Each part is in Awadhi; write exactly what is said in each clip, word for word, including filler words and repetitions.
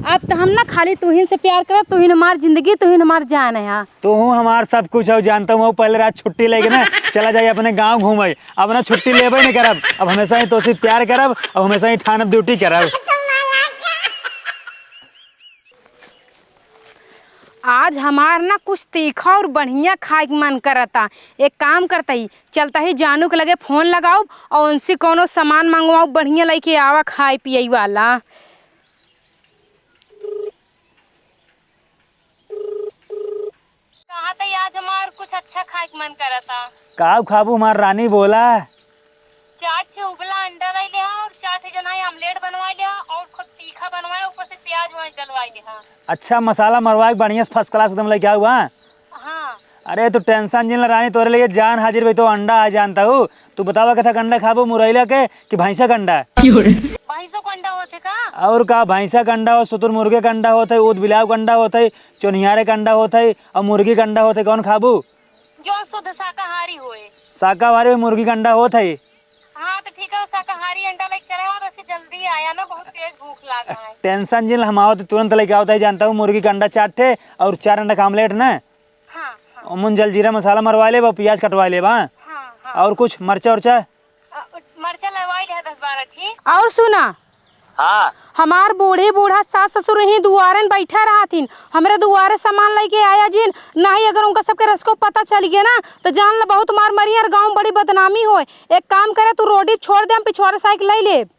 अब त हम ना खाली तुहिन से प्यार करब, तुहिन हमार जिंदगी, तुहिन हमार जान है। तू हमार सब कुछ हो, जानता हूँ। पहले रात छुट्टी लेके ना चला जाए अपने गाँव घूमे। अब ना छुट्टी लेबे नहीं करब, अब हमेशा ही तोसे प्यार करब, अब हमेशा ही ठानब ड्यूटी करब। आज हमार ना कुछ तीखा और बढ़िया खाए के मन करता। एक काम करता ही, चलता ही जानू के लगे फोन लगाउब और उनसे कौनो सामान मंगवाउब, बढ़िया लइके आवा खाए पिए वाला। कहा था आज हमार कुछ अच्छा खाए के मन करता। का खाबू हमार रानी, बोला। चार ठे उबला अंडा लाई ले हा और चार ठे जनाई आमलेट बनवाई ले हा और खूब तीखा बनवाए, ऊपर से प्याज व्याज डलवाई ले हा। अच्छा, मसाला मरवाए के बढ़िया से first class एकदम लेके आऊ, हाँ? हाँ। अरे, तू tension जिन ला रानी, तोरे लिए जान हाजिर भाई, तो अंडा आ जानता हूँ। तू बतावा, कथा के अंडा खाबू, मुरैला के कि भैंसा के अंडा? भैंसो के अंडा होते का? और का, भैंसा के अंडा हो, शुतुरमुर्गे के अंडा होत है, ऊद बिलाव के अंडा होत है, चोनिहारे के अंडा होत है, और मुर्गी के अंडा होत है, कौन खाबू? जो शुद्ध शाकाहारी होए। शाकाहारी में मुर्गी के अंडा होत है। हाँ, तो ठीक है, शाकाहारी अंडा लेके चले आओ, वैसे जल्दी आया ना, बहुत तेज भूख लाग रहा है। Tension जिन, हम आवत तुरंत लेके आवत है, जानता हूँ, मुर्गी के अंडा चार ठे और चार अंडा का आमलेट ना। हाँ, हाँ। ओमन जलजीरा मसाला मरवा लेबा, प्याज कटवा लेबा। हाँ, हाँ। और कुछ मरचा उरचा? अ, मरचा लगवाई ले दस बारह ठी। और सुना, हाँ। हमार बूढ़ी बूढ़ा सास ससुर यहीं दुआरे न बैठा रहथिन, हमरे दुआरे सामान लेके आया जिन, नहीं अगर उनका सबके रसको पता चल गया ना, तो जान ल बहुत मार मरी और गाँव में बड़ी बदनामी होए। एक काम करे, तू रोडी छोड़ दे, हम पिछवारे साइकिल ले लेब।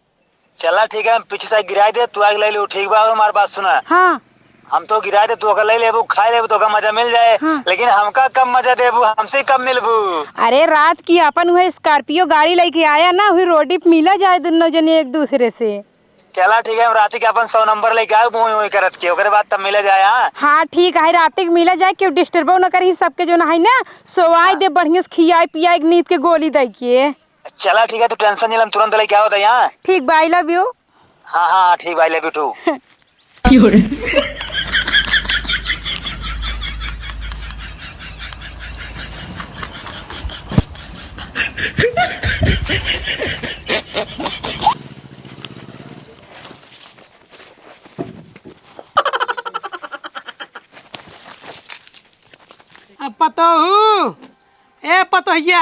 चला ठीक है, हम पीछे से गिराई दे, तू आगे ले ले, ठीक बा। और हमार बात सुना। हाँ। हम तो गिराई दे, तू ओकर ले लेबू, खाए लेबू, तो ओकर मजा मिल जाए। हाँ। लेकिन हमका कब मजा देबू, हमसे कब मिलबू? अरे, रात की अपन वह Scorpio गाड़ी लेके आया ना, वही रोडी पे मिला जाए दोनों जने एक दूसरे से। चला ठीक है, हम रात के अपन सौ नंबर लेके आए, वही वही करत के, ओकरे बाद तब मिला जाए। हाँ। हाँ, ठीक है, रात के मिला जाए, क्यों डिस्टर्बो न करी, सबके जो ना है ना, सोवाई हाँ। दे बढ़िया से, खियाई पियाई नींद के गोली दे के। चला ठीक है, तू tension नहीं ले, हम तुरंत लेके आवत है यहाँ। ठीक बा, I love you। हाँ, हाँ, ठीक बा, I love you too। अब पतोहू, ए पतोहिया,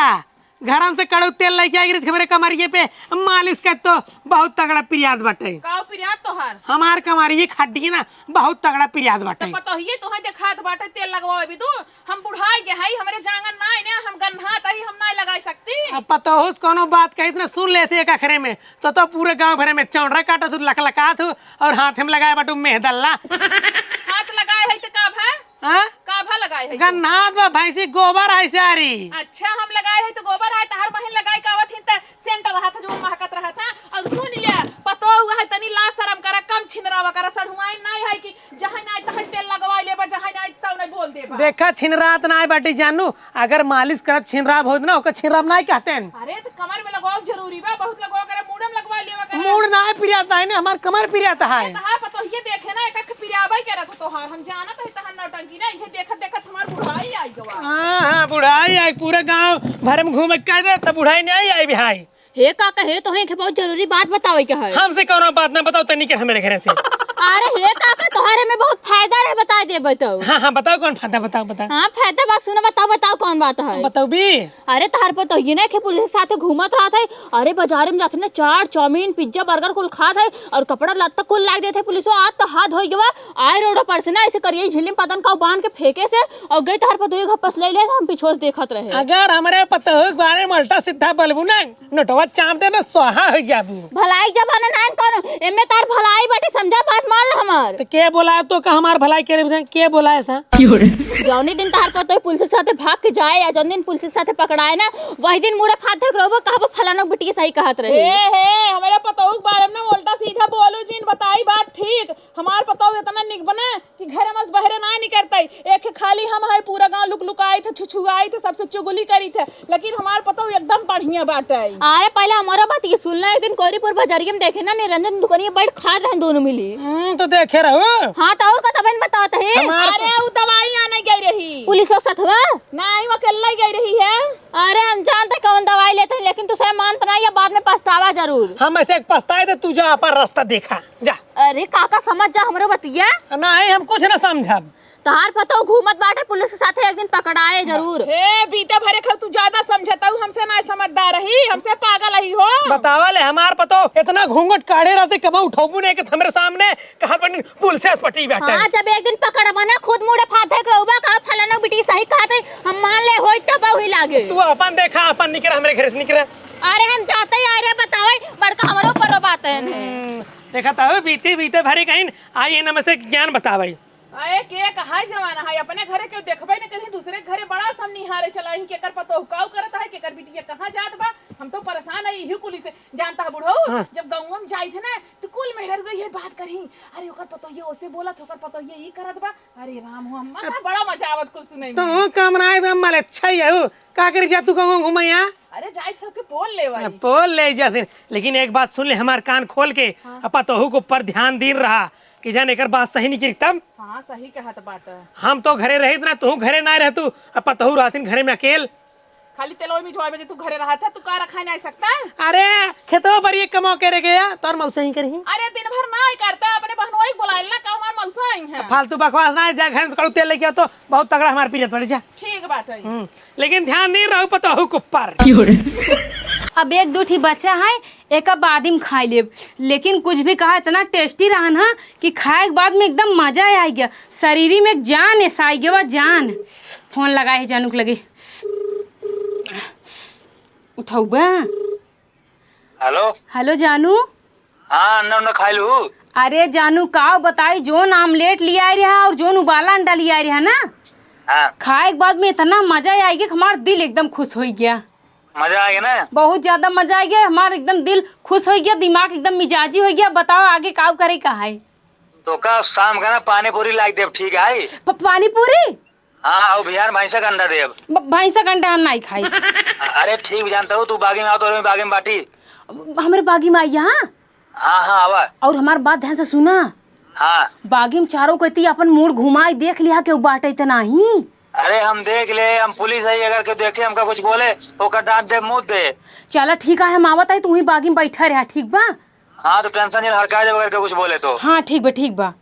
घरम से कड़ू तेल लेके आई रही, हमरे कमरिये पे मालिश कर तो बहुत तगड़ा पिरियात बाटे। का पिरियात तोहार? हमार कमरिये के हड्डी ना बहुत तगड़ा पिरियात बाटे। तो पतोहिये तोहे देखात बाटे तेल लगवावे भी तू। हम बुढ़ाई के हई, हमरे जांगन ना आइने, हम गन्हात हई, हम ना लगाई सकती। अब पतोहू से कोनो बात कही त ना सुन लेते एक अखरे में, तो, तो पूरे गांव भरे में चौंडरा काटत हूँ, लकलकात हूँ और हाथ में लगाए बाटू मेहदल्ला। हाथ लगाए है तो का भा? हाँ? का भा लगाए है तू? गन्हात बा भैंसी गोबर है सारी। अच्छा, हम लगाए है तो गोबर है, तहार बहिन लगाए का आवत हिन त सेंट रहा था, जो महकत रहा था। और सुन ले, पतोह हुआ है, तनी लाज शरम करा, कम छिनरावा करा, सढ़ुआइन नाई है कि जहाँ नाई तहाँ तेल लगवा लेबा, जहाँ नाई तहाँ नाई बोल देबा। देखा, छिनरात नाई बाटी जानू, अगर मालिश करब छिनराब होत ना, ओकर छिनराब नाई कहते हैं। अरे, तो कमर में लगवाओ जरूरी बा, बहुत लगवा करे, मूड़ में लगवा लेवा करे। मूड़ नाई पिरियात है ने, हमार कमर पिरियात है। अरे, तो हाँ, पतोहिए देखे ना, एक एक पिरियाबे करत हो तोहार, हम जानत है तहार नौटंकी ना, इहे देखत देखत हमार बुढ़ाई आई गवा। हाँ, हाँ, बुढ़ाई आई, पूरा गाँव भर में घूमे कह दे, तब बुढ़ाई नहीं आई भाई। हे काका, हे तोहे के बहुत जरूरी बात बतावे के है। हमसे कौनो बात ना बताओ, तनी के हमरे घरे से। अरे हे काका, तोहरे में बहुत फायदा रहे, बता देबे तो। हाँ, हाँ, बताओ कौन फायदा, बताओ, बताओ। हाँ, फायदा बा, सुनो, बताओ, बताओ कौन बात है। बताओ बी। अरे तहार पतोहिए ना के पुलिस के साथे घूमत रहत है। अरे बाजारे में जात है ना, चाट, चाउमीन, पिज्जा, बर्गर कुल खात है और कपड़ा लत्ता कुल लाग देत है पुलिसवा। आज तो हद होइ गवा। आए रोड पर से ना ऐसे करिए झिल्ली में पतन का बांध के फेंके से और गई तहार पतोहिए घपस ले ले, हम पीछे से देखत रहे। अगर हमरे पतोह के बारे में उल्टा सीधा बोलबू ना, नोटवा चाप देबे, स्वाहा हो जाबू। भलाई जमाना नाइन कौनो, एमे तार भलाई बाटे, समझा बात मान ल हमार। तो के बोलाए तो का हमार भलाई करे बुझे, के बोलाए सा? जौनी दिन तार पतोह पुलिस के साथे भाग के जाए या जौन दिन पुलिस के साथे पकड़ाए ना, वही दिन मुड़े फाट धक रहबो, कहबो फलाना बिटिया सही कहत रही। हे, हे, हमारे पतोह के बारे में ना उल्टा सीधा बोलू जिन, बताई बात ठीक। हमार पतोह इतना निक बने कि घर में से बहरे ना निकलते। एक खाली हम है, पूरा गांव लुक लुकाई थे, छुछुआई थे, सबसे चुगली करी थे, लेकिन हमार पतोह एकदम बढ़िया बाटे। अरे पहले हमारा बात ये सुन ले, एक दिन कोरीपुर बाजारिया में देखे ना, निरंजन दुकानिया बैठ खात रहन दोनों मिली। हम्म, तो देखे रहो। हाँ, तो और का तबन बतावत है? हमार अरे, वो दवाई आने गई रही। पुलिस लोग साथ हुआ? नहीं, वो अकेला ही गई रही है। अरे, हम जानते कौन दवाई लेते हैं, लेकिन तू सही मानत ना, ये बाद में पछतावा जरूर। हम ऐसे एक पछताए थे, तू जा अपन रास्ता देखा, जा। अरे काका, समझ जा हमरो बतिया। नहीं, हम कुछ ना समझब। तहार पतोह घूमत बाटे पुलिस के साथे, एक दिन पकड़ाए जरूर। हे बीते भरे खाऊ, तू ज्यादा समझताऊ, हमसे ना समझदार रही, हमसे पागल रही हो। बतावा ले, हमार पतोह इतना घूंघट काढ़े रहते, कबो उठौबू नहीं के हमरे सामने, कहत बनी पुलिस से पटी बैठे। हाँ, जब एक दिन पकड़बा ना, खुद मुड़े फाथे के रहुबा, कहा फलाना बिटी सही कहत है, हम मान ले होई तब वही लागे। तू अपन देखा, अपन निकरे, हमरे घर से निकरे। अरे हम जाते ही आ रहे, बतावे, बड़का हमरो ऊपर रो बात है। हम्म, देखा तो बीती बीते भरी कहीं आई है ना, में से ज्ञान बतावे। अरे के कहा जमाना है, अपने घरे के देखबे न कहीं, दूसरे के घरे बड़ा समनिहारे चला ही, केकर पतोह काऊ करत है, केकर बिटिया कहाँ जात बा। हम तो परेशान है यही कुली से। जानता है बुढ़ऊ, हाँ। जब गाँव में जाई थे ना, तो कुल मेहर गई है बात करी, अरे ओकर पतोहिया ओसे बोलत, ओकर पतोहिया ई करत बा। अरे राम हो, अम्मा अब का बड़ा मजा आवत कुल सुनई में। तो कमरा एकदम मल अच्छा ही है, का करी जा तू गाँव घूमे यहाँ? अरे जाई सबके बोल ले भाई। अब बोल ले जा फिर, लेकिन एक बात सुन ले हमार कान खोल के, हाँ। अब पतोहू के ऊपर ध्यान दीन रहा। कि जान एकर बात सही निकली तब। हाँ, सही कहत बाटे। हम तो घरे रहित ना, तू घरे ना रहतू, अब पतोहू रहतिन घरे में अकेल। खाली तेलोई में जोए बजे तू घरे रहत है, तू का रखा नहीं सकता? अरे, खेतवा बरिए कमाओ के रे गया, तोर मौसा ही करी। अरे, दिन भर ना ही करता, अपने बहनोई के बुलाइल ना, का हमार मौसा आई है। फालतू बकवास ना, जा घर में कड़ू तेल लेके आ तो, बहुत तगड़ा हमार पीरियत पड़ जा। ठीक बात है। हम्म, लेकिन ध्यान नहीं रहू पतोहू के ऊपर। अब एक दो ठी बचा है, एका बाद में खाई लेब, लेकिन कुछ भी कहा, इतना tasty रहन हा कि खाए के बाद में एकदम मजा आ गया, शरीर में एक जान ऐसा आ गया, जान। फोन लगाए है जानू के लगे, उठाऊ बा। हेलो। हेलो जानू। हाँ, अंडा उंडा खाई लू? अरे जानू, का बताई, जोन आमलेट लिया रहा और जोन उबाला अंडा लिया रहा ना, हाँ। खाए के बाद में इतना मजा आ गया कि हमार दिल एकदम खुश हो गया। मजा आ गया ना? बहुत ज्यादा मजा आ गया, हमार एकदम दिल खुश हो गया, दिमाग एकदम मिजाजी हो गया। बताओ आगे का करे का है? तो का शाम का ना पानी पूरी लाग देब, ठीक है? प-, पानी पूरी? हाँ, और बिहान भैंसा का अंडा देब। ब-, भैंसा का अंडा हम नहीं खाई। अरे ठीक, जानता हूँ तू बागी में आओ तो बागी में बाटी। हमरे बागी में आई यहाँ। हाँ, हाँ, आवा। और हमार बात ध्यान से सुना। हाँ। बागी में चारों कती अपन मुड़ घुमाई देख लिहा केहू बाटे त नाही। अरे हम देख ले, हम पुलिस है, अगर केहू देखे हमका कुछ बोले, ओकर डांट दे, मुँह दे। चला ठीक है, हम आवत है, तू ही बागी में बैठा रहा, ठीक बा? हाँ, तो tension नहीं, हड़का देब अगर केहू कुछ बोले तो। हाँ, ठीक बा, ठीक बा।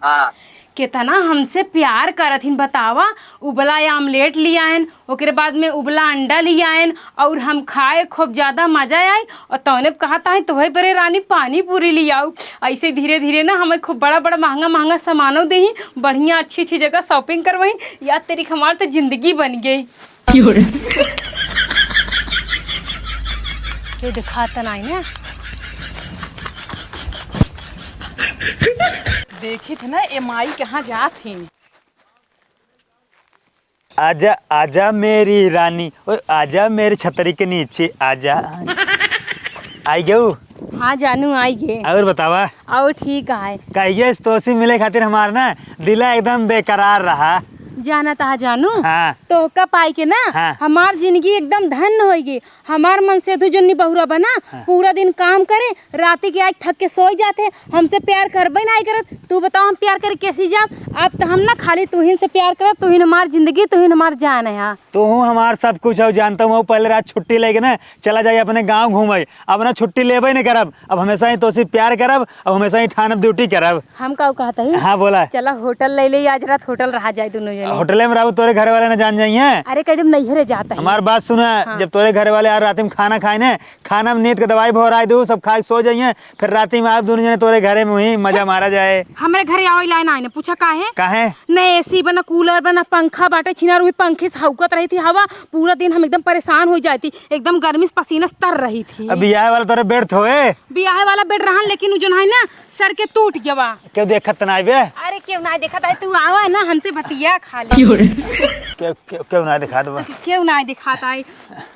हाँ। केतना हमसे प्यार करत हिन बतावा, उबला आमलेट लियाएन, ओकरे बाद में उबला अंडा लियाएन, और हम खाए खूब ज्यादा मजा आई, और तौने कहत है तोहे बरे रानी पानी पूरी लियाऊ। ऐसे धीरे धीरे ना हमें खूब बड़ा बड़ा महंगा महंगा सामानो देही, बढ़िया अच्छी अच्छी जगह shopping करवाई। यार तेरी हमार तो जिंदगी बन गई। क्यों रे? केहू देखात नाई ना। देखित ना, ए माई कहाँ जात ही। आजा, आजा मेरी रानी, ओ आजा मेरी छतरी के नीचे आजा। आई गऊ? हाँ जानू, आई गे। और बतावा? और ठीक है। कहिए तोसी मिले खातिर हमार ना दिला एकदम बेकरार रहा। जाना तहा जानू, हाँ। तोहका पाई के ना, हाँ। हमार जिंदगी एकदम धन्य होई गे। हमार मन सेधु जुन्नी बहुरा बना, हाँ। पूरा दिन काम करे, राती के आके थक के सोई जाते, हमसे प्यार करबे नाई करत। तू बताओ हम प्यार करे कैसी जाब? अब तो हम ना खाली तुहिन से प्यार करब, तुहिन हमार जिंदगी, तुहिन हमार जान है। हाँ। तू हमार सब कुछ हो, जानता हूँ। पहले रात छुट्टी लेके ना चला जाए अपने गाँव घूमे, अब ना छुट्टी लेबे नहीं करब, अब हमेशा ही तोसी प्यार करब, अब हमेशा ही ठानब duty करब। हम का कहत ही? हाँ, बोला। चला होटल ले ले, आज रात होटल रहा जाए दोनों जने। होटले में रहबू, तोरे घर वाले ना जान जाइए। अरे, कह देब नैहरे जात ही। हमार बात सुना, हाँ। जब तोरे घर वाले आज रात में खाना खाए ने, खाना में नींद के दवाई भोराई दू, सब खा के सो जाइए, फिर रात में आप दोनों जने तोरे घरे में ही मजा मारा जाए। हमरे घरे आवे लाए ना आए ने, पूछा काहे? काहे? न AC बा, न cooler बा, न पंखा बाटे, छिनार वही पंखे से हौकत रही थी हवा, पूरा दिन हम एकदम परेशान हो जाती, एकदम गर्मी से पसीना से तर रही थी। अब बियाह वाला तोरे bed थोए? बियाह वाला bed रहन, लेकिन उ जन है ना, सर के टूट गवा। केहू देखत ना आइबे? अरे, केहू ना देखत है, तू आवा ना, हमसे बतिया खाली। क्यों रे? केहू, केहू, केहू ना दिखात बा। केहू ना दिखात आई।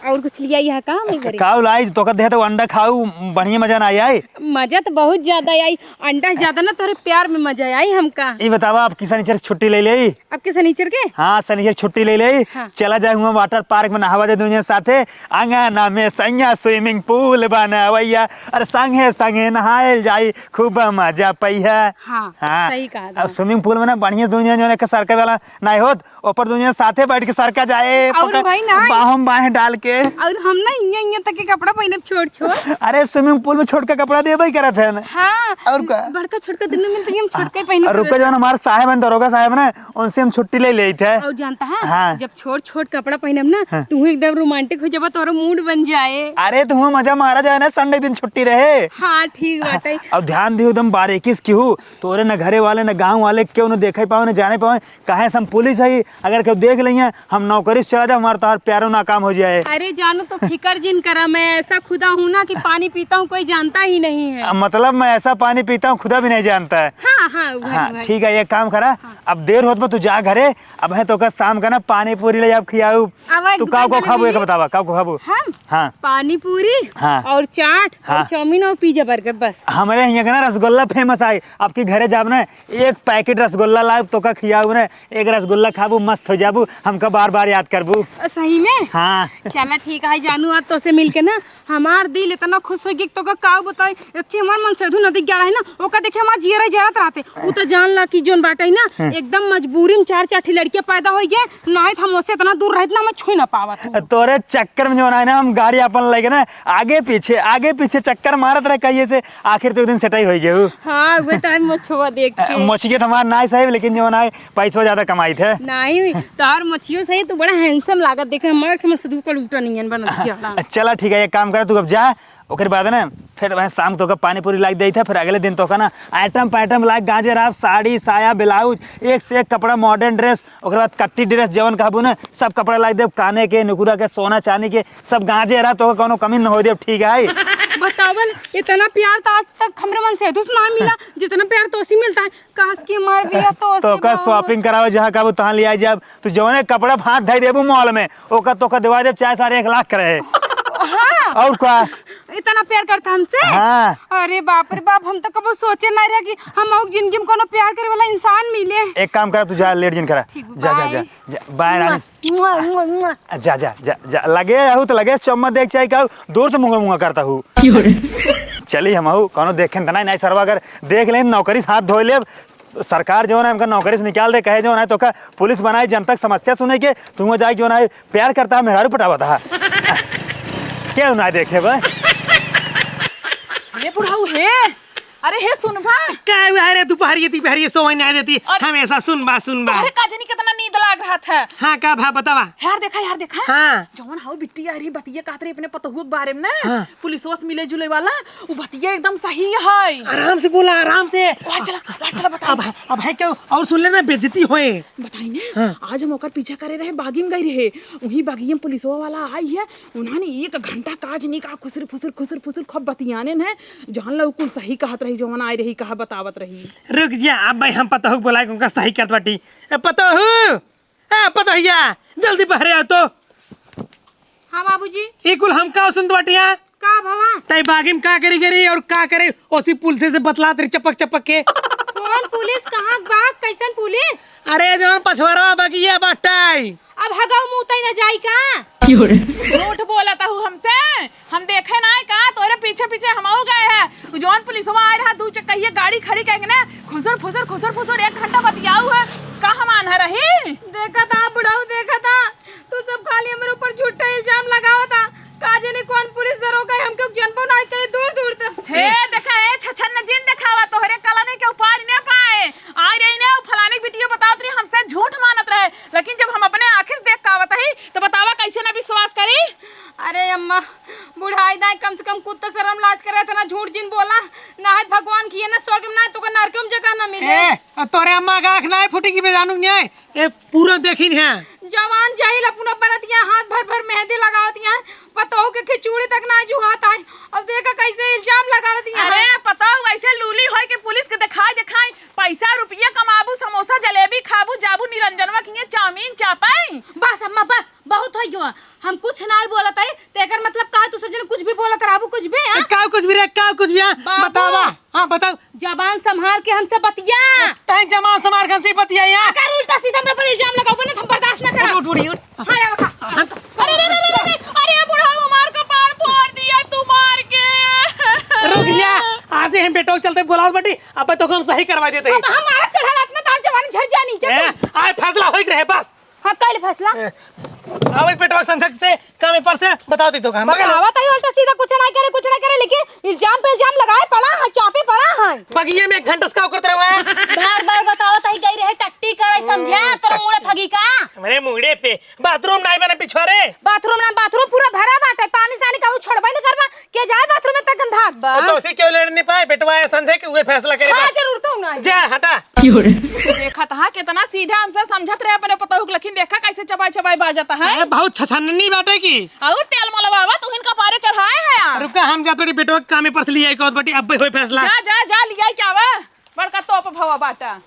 और कुछ लिया यहाँ का, मैं करे? काऊ लाई, तोका देहे तो अंडा खाऊ, बढ़िया मजा ना आई, आई। मजा तो बहुत ज्यादा आई, अंडा से ज्यादा ना तोरे प्यार में मजा आई हमका। ई बतावा, अब की शनिचर छुट्टी ले ले? अब के शनिचर के? हाँ, शनिचर छुट्टी ले ले। हाँ। चला जाए हुआ water park में नहावा जाए दुनिया साथे। आंगना में सैया swimming pool बनावैया, अरे संगे संगे नहायल जाई, खूब मजा पइहा। हाँ, हाँ। सही कहा अब था। swimming pool में ना बढ़िया दुनिया जो है सरके वाला नाहीं होत, ऊपर दुनिया साथे बैठ के सरका जाए, और पकड़, भाई ना। बाहों बाहें डाल के। और हम ना इहाँ, इहाँ तक के कपड़ा पहिनब छोट, छोट। अरे, swimming pool में छोटका कपड़ा देबे करत है ना। हाँ, और का? बड़का छोटका दुनों मिलते ही हम छोटका ही पहिनब और रुको, करत। जौन हमार साहेब हैं, दरोगा साहेब ना, उनसे हम छुट्टी ले लेइत है। और जानता है, हाँ। जब छोट, छोट कपड़ा पहिनब ना, हाँ। तू एकदम romantic हो जाबा, तोरो mood बन जाए। अरे, तू मजा मारा जाए ना, Sunday दिन छुट्टी रहे। हाँ, ठीक बात है। अब ध्यान दियो, एकदम बारीकी से किहू, तोरे न घरे वाले, न गाँव वाले, केहू न देखे पावे, न जाने पावे, काहे से हम पुलिस हई, अगर केहू देख लइहे, हम नौकरी से चला जाब, हमार तोहार प्यारो नाकाम हो जाए। अरे जानू, तो फिकर जिन करा, मैं ऐसा खुदा हूँ ना कि पानी पीता हूँ, कोई जानता ही नहीं है। आ, मतलब, मैं ऐसा पानी पीता हूँ, खुदा भी नहीं जानता है। हाँ, हाँ, वही, हाँ, वही। ठीक है, एक काम करा, हाँ। अब देर होत बा, तू जा घरे, अब है तोका शाम का ना पानी पूरी ले जाब, खियाऊ। अब एक तू का दुकान को वाले खाबू, एक मिली। बतावा, का को खाबू? हम? हाँ। पानी पूरी हाँ। और चाट और हाँ। चाउमीन और पिज्जा बर्गर, बस। हमरे हियाँ का ना रसगुल्ला famous आई, अब की घरे जाब ना, एक packet रसगुल्ला लाइब, तोका खियाऊ ना, एक रसगुल्ला खाबू, मस्त हो जाबू, हमका बार बार याद करबू। अ, सही में? हाँ। चला ठीक है जानू, आज तोसे मिलके ना हमार दिल इतना खुश होइ गया कि तोका का बताई। एक चीज हमार मनसेधु नदी गया है ना, ओका देखे हमार जियरा जरत रहते। उ तो जान ला कि जोन बाटे ना, हाँ। एकदम मजबूरी में चार चार ठी लड़कियां पैदा होइ गए, नाहीं तो हम ओसे इतना दूर रहत ना, हम छुई ना पावत हूँ। तोरे चक्कर में जोन है ना, हम गाड़ी अपन लेके ना आगे पीछे, आगे पीछे चक्कर मारत रहे कहिए से, आखिर तो एक दिन सेटई होइ गए। हाँ, वो तो है मोछवा देख के। मोछिए तो हमार नाई साहब, लेकिन जोन है पैसवा ज्यादा कमाइत है। नाहीं, तोहार मोछियो सही, तू बड़ा handsome लागत, देखे हमार के मसदू का लूटा नियन बनत जाला। चला ठीक है, एक काम कर, तू अब जा, ओकर बाद ना फिर वह शाम तोका पानी पूरी लाइ देइत है, फिर अगले दिन तोका ना item पैटम लाइ, गांजे राब, साड़ी, साया, blouse, एक से एक कपड़ा, modern dress, ओकर बाद कट्टी dress, जवन कहबू ना, सब कपड़ा लाइ देब, काने के, नुकुरा के, सोना चांदी के, सब गांजे राब, तोका कौनो कमी न होइ देब, ठीक है? बतावल, इतना प्यार तो आज तक हमरे मनसेधु से ना मिला, जितना प्यार तोसे मिलता है। काश कि हमार बिया तोसे तोका ना हो। Shopping करावे जहाँ कहबू तहाँ लियाइ जाब। तू जवने कपड़ा पे हाथ धइ देबू mall में, ओका तोका देवाइ देब चाहे साढ़े एक लाख के रहे। हाँ। और का? इतना प्यार करता हमसे? हाँ। अरे बाप रे बाप, हम तो कबो सोचे ना रहे कि हम अउर जिंदगी में कोनो प्यार करे वाला इंसान मिले। एक काम कर, तू जा, late जिन करा। ठीक, जा, जा, जा, bye। जा, bye रानी। मुआ, मुआ, मुआ। जा, जा, जा, जा, लगे आहू तो लगे चम्मा देख चाहे का, दूर से मुंगा मुंगा करता हूँ। क्यों रे? चली हम आहू, कोनो देखेन त नाहीं, नाहीं सरवा अगर देख लेन, नौकरी से हाथ धोइ लेब। सरकार जौन है हमका नौकरी से निकाल दे, कहे जौन है तोका पुलिस बनाए, जनता के समस्या सुने के, तू हुआँ जाए जौन है प्यार करता है, मेहरारू पटावत है। केहू ना देखे बा। हे बुढ़ऊ हे, अरे हे सुनबा। का हुआ है रे, दुपहरिये तिपहरिये सोवइ नाहीं देती, अरे हमेशा सुनबा सुनबा। अरे का जानी कितना नींद लाग रहा था। हाँ का भा बतावा। यार देखा, यार देखा। हाँ। जौन हऊ बिट्टी आ रही बतिया कहत रही अपने पतोहुआ के बारे में ना। हाँ। पुलिसवा से मिले जुले वाला, उ बतिया एकदम सही है। आराम से बोला, आराम से। और चला, और चला, बताई। अब है, अब है क्या? और सुन लेना, बेइज्जती होए। बताई ने, हाँ। आज हम ओकर पीछा करे रहे, बागी में गई रहे। उही बागी में पुलिसवा वाला आई है, उन्होंने एक घंटा काज नहीं कहा, खुसर फुसर, खुसर फुसर खूब बतियाने न। जान लो, कुल सही कहत रही, जवन आए रही, कहा बतावत रही। रुक जा, अब भाई हम पतोहू के बोलाए, उनका सही कहत बाटी। ए पतोहू, ए पतोहिया, जल्दी बहरे आओ तो। हाँ बाबूजी। ई कुल हम का सुनत बाटिया? का भवा? तई बागी में का करी गरी और का करे? ओसी पुलिस से बतलात रही चपक चपक के। कौन पुलिस? कहाँ बा? कैसन पुलिस? अरे जौन पछवारवा बगिया बाटै। अब हगऊ मुतई न जाई का? झूठ बोलत हऊ हमसे, हम देखे नाहीं का तोरे पीछे पीछे हमहू गए हैं। उ जौन पुलिसवा आए रहा दू चक्कहिया गाड़ी खड़ी कइके ना, खुसुर फुसुर खुसुर फुसुर एक घंटा बतियाऊ है, का हम आन्हा रही? देखत हा बुढ़ऊ, देखत हा, तू सब खाली हमरे ऊपर झूठा इल्जाम लगावत हा। का जाने कौन पुलिस दरोगा है, हमके जनबो ना करे दूर दूर तक। हे देखा, ए छछन न जिन देखावा, तोहरे कला नहीं के उपार न पाए। आ रही ने, उ फलाने की बिटिया बतावत रही, हमसे झूठ मानत रहे, लेकिन जब हम अपने आँखी से देख के आवत हई, तो बतावा कैसे न विश्वास करी? अरे अम्मा, बुढ़ाई दाई, कम से कम कुत्ता शर्म लाज करे, इतना झूठ जिन बोला, ना है भगवान किए ना स्वर्ग में, ना तो का नरक में जगह ना मिले। ए, तोरे अम्मा का आँख ना है फूटी की बेजानू नहीं है, ए पूरा देखिन है। जवान जाहिल अपना बनत यहाँ, हाथ भर भर मेहंदी लगावत यहाँ, पतोह के खिचूड़ी तक ना जुहात है। अब देखा कैसे इल्जाम लगावत यहाँ। अरे पतोह ऐसे लूली होई के पुलिस के दिखाई दिखाई, पैसा रुपया कमाबू, समोसा जलेबी खाबू, जाबू निरंजनवा किए चाउमीन चापई। बस अम्मा बस, बहुत हो गया। हम कुछ ना बोलत है, तेकर मतलब का है, तू सब जन कुछ भी बोलत रहबू, कुछ भी, हाँ? का कुछ भी रे, का कुछ भी, हाँ? बाबू। बतावा, हाँ बताओ। जबान संभाल के हमसे बतिया। तैं जबान संभाल के हमसे बतिया या? अगर उल्टा सीधा हमरा पर इल्जाम लगाओगे ना तो हम बर्दाश्त ना करब। उठ, उठ, उठ, उठ। हाँ, या बता। अरे, अरे, अरे, अरे, अरे, अरे, बुढ़ऊ हमार कपार फोड़ दिया तू मार के। रुक जा, आज ही हम बेटो के चलते बुलावत बाटी, अब तो हम सही करवा देते हैं। अब हमारा चढ़ल इतना तार है बस। हाँ, कइल फैसला। ए, आवत बेटवा संसक से कामे पर से बताओ दी तो काम। बतावा तो ही उल्टा सीधा कुछ नहीं करे, कुछ नहीं करे, लेकिन इल्जाम पे इल्जाम लगाए पड़ा है, चापे पड़ा है। बगिया में एक घंटा से का करत रहे हुआ है? बार बार बतावा तो ही गई रहे टट्टी करे, समझा? तोर मुड़े फगी का? हमरे मुड़े पे बाथरूम नहीं बने पिछवारे। बाथरूम ना, बाथरूम पूरा भरा बाटे, पानी सानी का छोड़बे न करबा। के जाए बाथरूम में तक गंधात बा। तो उसे क्यों लड़ नहीं पाए? बेटवा है संजय के उहे फैसला करे हाँ, बा। जरूर तो ना। जा हटा। देखत हा कितना सीधा हमसे समझत रहे अपने पतोह के, लेकिन देखा कैसे चबाई चबाई बाजत है। अरे बहुत छछननी बाटे की। और तेल मलवावा तू इनका पारे चढ़ाए है यार। रुका हम जा तोरी बेटवा के कामे पर से लिया एक और बटी अब होई फैसला। जा जा जा लिया क्या बा? बड़का तोप भवा बाटा।